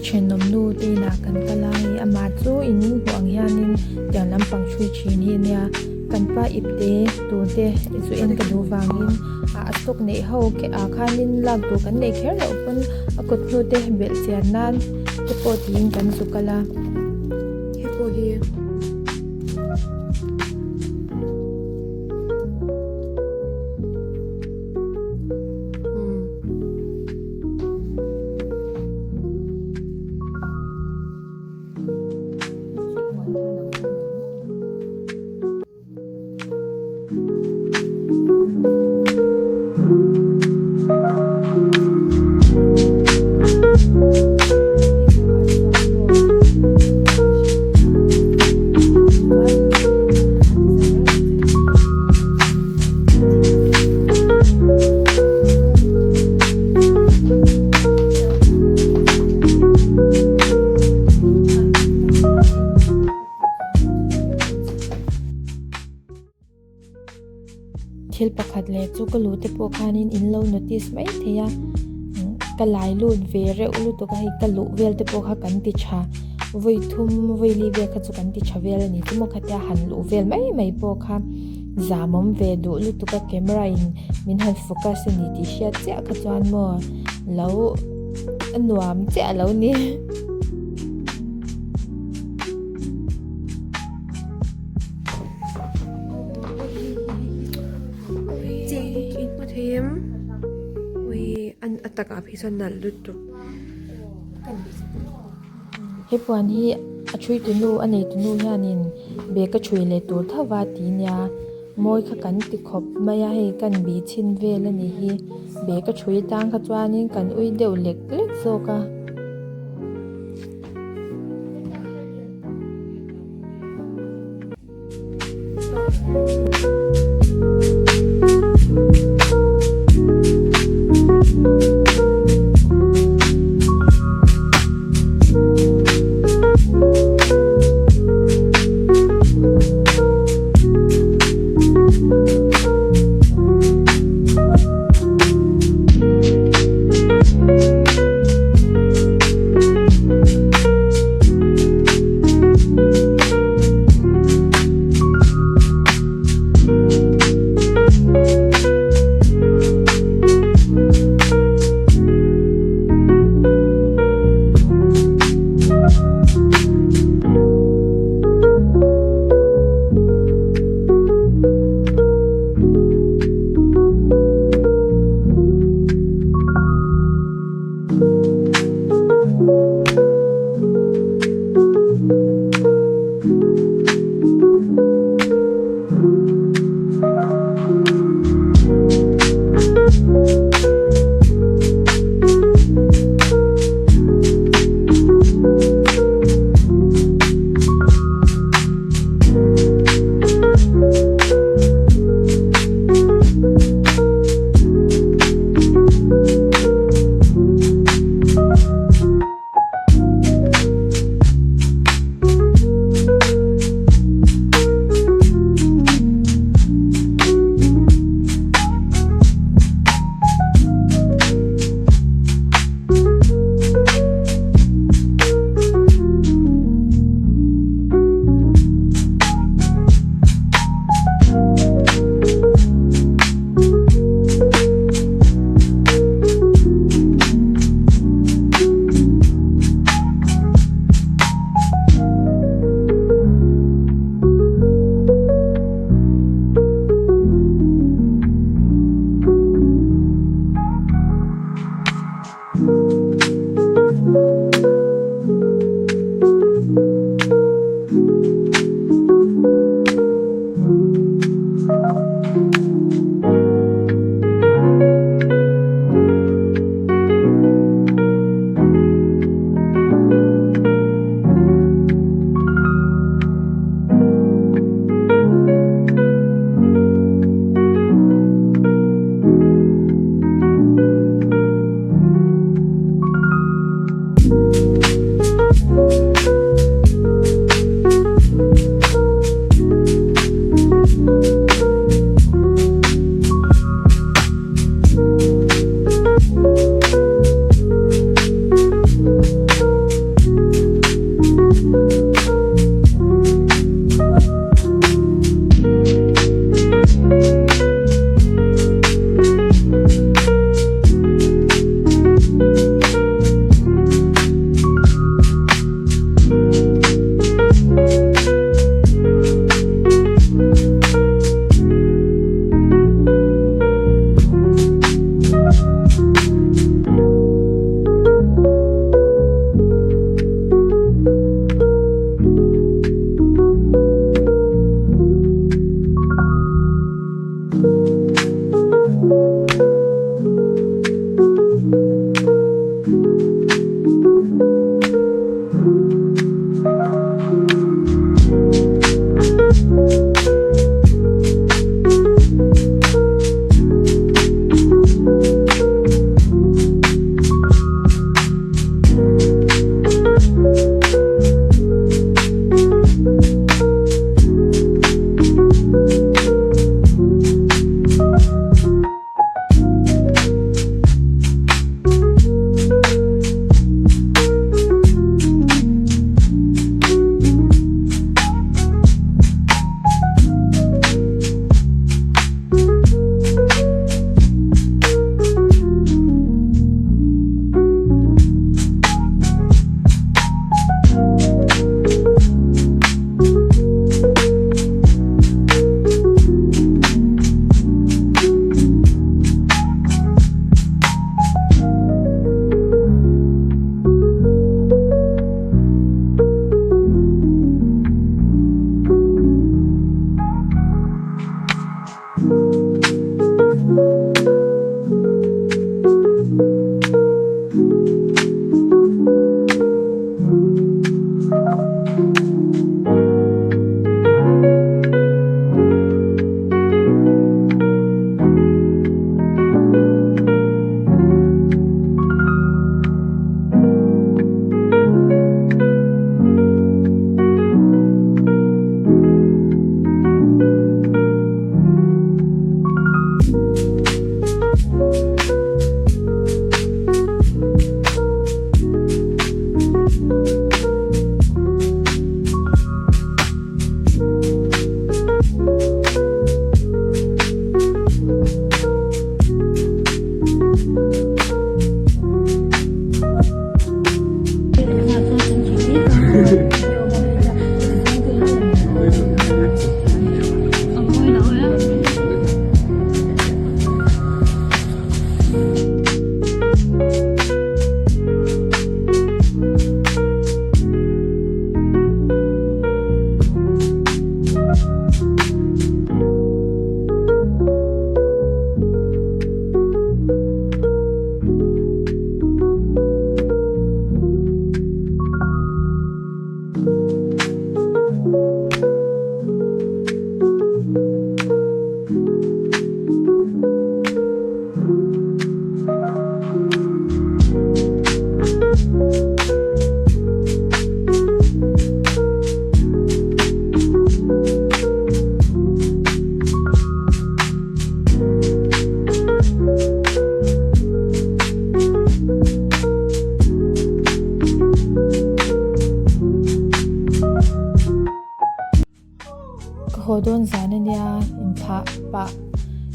thenawm nu te inah kan kal a hei amah chu in hmuh ang hianin tiang lampang hrui thin hi ania kan pa ipte tur te chu en ka duh vangin ah a stock neih ho ah khanin lak tur kan neih kher loh pawn a kut hnu te belh chian nan te pawh tiin kan zu kal a. Hei pawh hi. Thil pakhat leh chu ka lu te pawh khanin in lo notice mai thei a ka lai lut ve reuh lutuk a hei ka luh vel te pawh kha kan ti tha vawi thum vawi li vel kha chu kan ti tha vel a ni chu maw khatia han luh vel mai mai pawh kha zamawm ve duh lutuk a camera in min han focus a ni tih hriat chiah kha chuan maw lo a nuam chiah lo ni. He puan hi a thui tu nu a nei tu nu hianin bag a thui leh tur tho va ti nia mawi kha kan ti khawp mai a hei kan bih chhin vel a nih hi bag a thui atang kha chuanin kan ui deuh lek lek zawk a.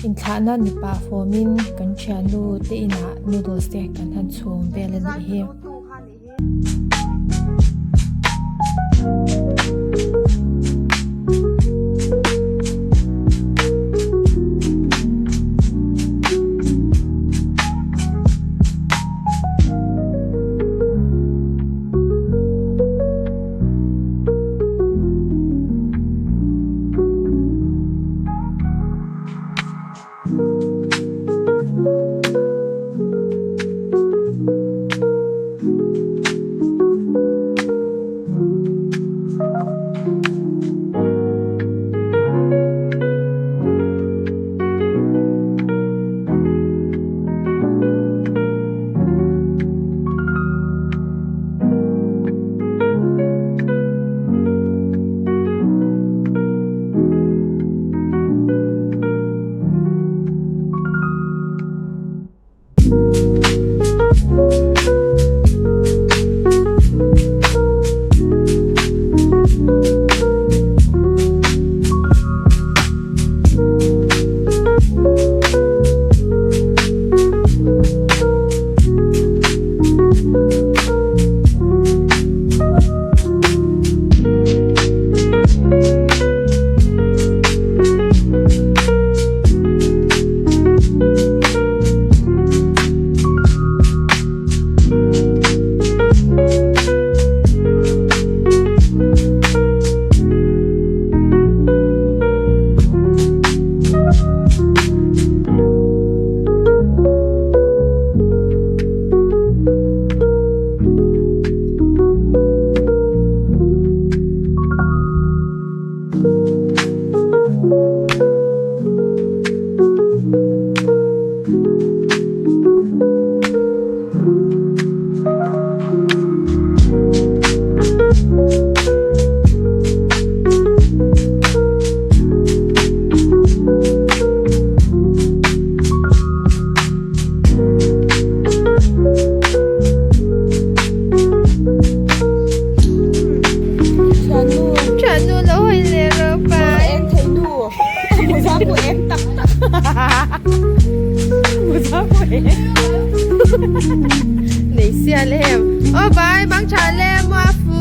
Inthlahna ni pah fawmin kan thiannu te inah noodles te kan han chhum vel a nih hi. Thiannu lo hawi leh rawh pai. Eng thei nu. Muza pu eng tak tak. Muza pu eng. Nei sia le hem. Oh bai bang tha le mua fu.